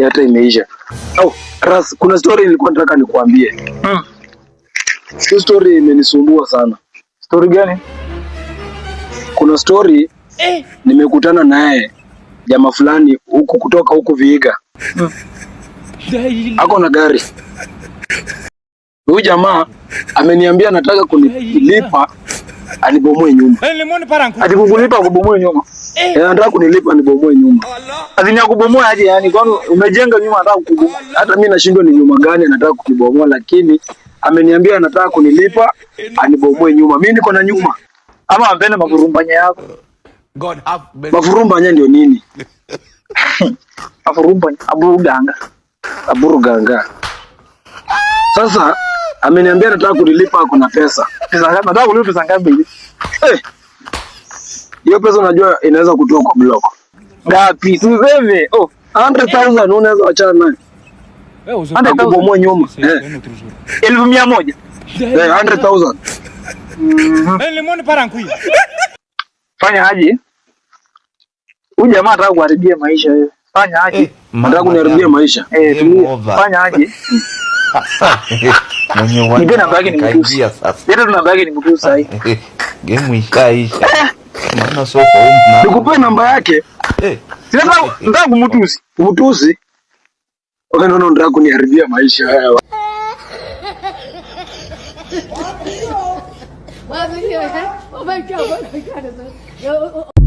Hata imeisha. Oh, Ras, kuna story nilikuwa nataka nikuambie. Hii story imenisumbua sana. Story gani? Kuna story nimekutana naye jamaa fulani huku kutoka huku Vihiga. Ako na gari. Huyu jamaa ameniambia anataka kunilipa anibomoe nyumba. Ati kukulipa kubomoe nyumba. Eh, anataka kunilipa anibomoe nyumba. Ati ni akubomoe aje yani? Kwani umejenga nyumba anataka kukubomoa? Hata mimi nashindwa ni nyumba gani anataka kukibomoa, lakini ameniambia anataka kunilipa anibomoe nyumba. Mimi niko na nyumba. Ama ampende mafurumbanya yako. God have mercy. Mafurumbanya ndio nini? Mafurumbanya, aburuganga. Aburuganga. Sasa ameniambia anataka kunilipa, ako na pesa. Pesa ngapi? Nataka kulipa pesa ngapi hivi? Eh, hiyo pesa unajua inaweza kutoa kwa block. Ngapi? Tuseme. Oh, 100,000 unaweza wachana nayo. 100,000. Kubomoa nyumba. Eh, 100,000. eh, 100,000. Fanya aje? Huyu jamaa anataka kuharibia maisha wewe. Fanya aje? Anataka kuniharibia maisha. Eh, Game tulia. over. Fanya aje? Mwenye Nipe namba yake nimtusi. kaingia sasa. Leta tu namba yake nimtusi sasa. Game ishaisha. Maana soko humu. Nikupe namba yake. Eh, Sasa nataka kumtusi. Mtusi. Wewe naona unataka kuniharibia maisha haya. 我要出去，我被叫，我被看的时候，我。